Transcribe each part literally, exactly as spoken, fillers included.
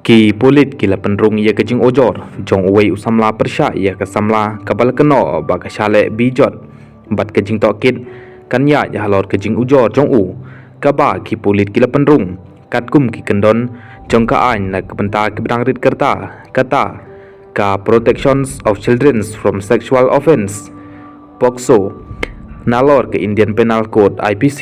Ki pulit ki la pynrung ïa ka jingujor jong uwei u samla pyrshah ïa ka samla kaba la kynnoh ba ka shah leh bijot bad ka jingtohkit kan ïaid halor ka jingujor jong u, kaba ki pulit ki la pynrung katkum ki kyndon jong ka aiñ na ka bynta kiba dang rit ka rta, kata ka Protections of Children from Sexual Offence, POCSO, nalor ka Indian Penal Code, I P C.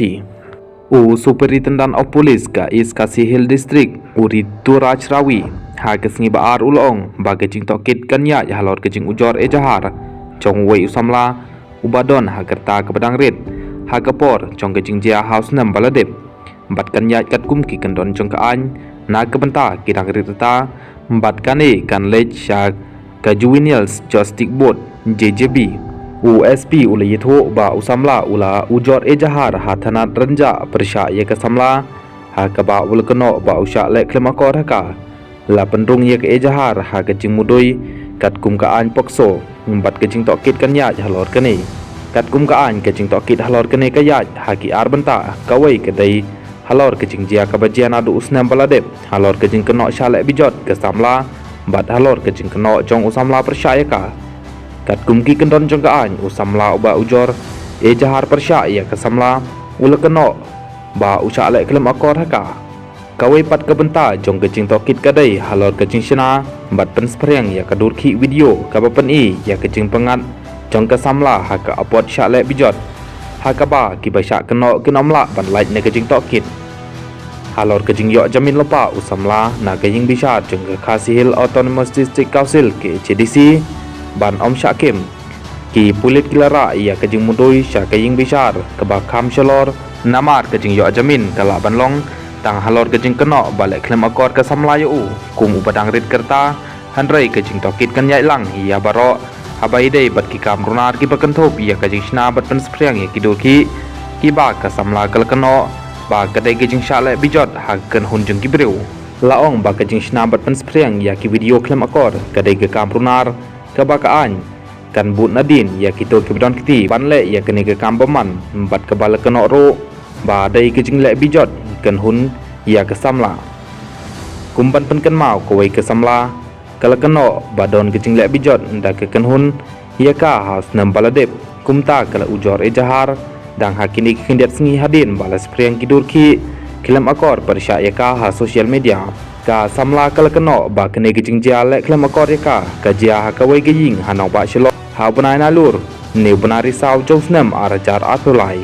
U Superintendent of Police ka East Khasi Hills District, u Rituraj Ravi, ha ka sngi ba ar u la ong ba ka jingtohkit kan ïaid halor ka jingujor ejahar jong uwei u samla uba don ha ka rta kaba dang rit ha ka por jong ka jingjia ha u snem ba la dep, bad kan ïaid katkum ki kyndon jong ka aiñ na ka bynta ki dang rit rta, bad kane kan leit sha ka Juvenile Justice Board, J J B. U S P u la ïathuh ba u samla u la ujor ejahar ha thana Rynjah pyrshah ïa ka samla, ha kaba u la kynnoh ba u shah leh khlem akor ha ka. La pynrung ïa ka ejahar ha ka jingmudui katkum ka aiñ POCSO, bad ka jingtohkit kan ïaid halor kane. Katkum ka aiñ, ka jingtohkit halor kane ka ïaid ha ki ar bynta, kawei ka dei halor ka jingjia kaba jia naduh u snem ba la dep halor ka jingkynnoh shah leh bijot ka samla, bad halor ka jingkynnoh jong u samla pyrshah ïa ka. Katkum ki kyndon jong ka aiñ, u samla uba ujor ejahar pyrshah ïa ka samla u la kynnoh ba u shah leh khlem akor ha ka. Kawei pat ka bynta jong ka jingtohkit ka dei halor ka jingshna bad pynspyrshang ïa ka dur khih video kaba pyni ïa ka jingpyngngad jong ka samla ha ka apot shah leh bijot, ha kaba kiba shah kynnoh kin ym lah ban lait na ka jingtohkit. Halor ka jingïoh jamin lypa u samla na ka ïing bishar jong ka Khasi Hills Autonomous District Council, K H A D C, ban ym shah khim, ki pulit ki la rah ïa ka jingmudui sha ka ïing bishar kaba kham shalor, namar ka jingïoh jamin ka lah ban long tang halor ka jingkynnoh ba leh khlem akor ka samla ïa u kum uba dang rit ka rta, hynrei ka jingtohkit kan ïaid lang ïa baroh haba ïadei bad ki kam runar kiba kynthup ïa ka jingshna bad pynspyrshang ïa ki dur khih kiba ka samla ka la kynnoh ba ka dei ka jingshah leh bijot ha ka kynhun jong ki briew. La ong ba ka jingshna bad pynspyrshang ïa ki video khlem akor ka dei ka kam runar kaba ka aiñ kan bud nadien ïa kito kiba don kti ban leh ïa kane ka kam bymman, bad kaba la kynnoh ruh ba dei ka jingleh bijot kynhun ïa ka samla. Kum ban pynkynmaw, kawei ka samla ka la kynnoh ba don ka jingleh bijot da ka kynhun ïa ka ha u snem ba la dep, kumta ka la ujor ejahar dang ha kine ki khyndiat sngi hadien ba la spyrshang ki dur khih khlem akor pyrshah ïa ka ha social media. Ka samla ka la kynnoh ba kane ka jingjia leh khlem akor ïa ka ka jia ha kawei ka ïing ha nongbah Shillong ha u bnai Nailur, ne u bnai Risaw jong u snem ar hajar arphew lai.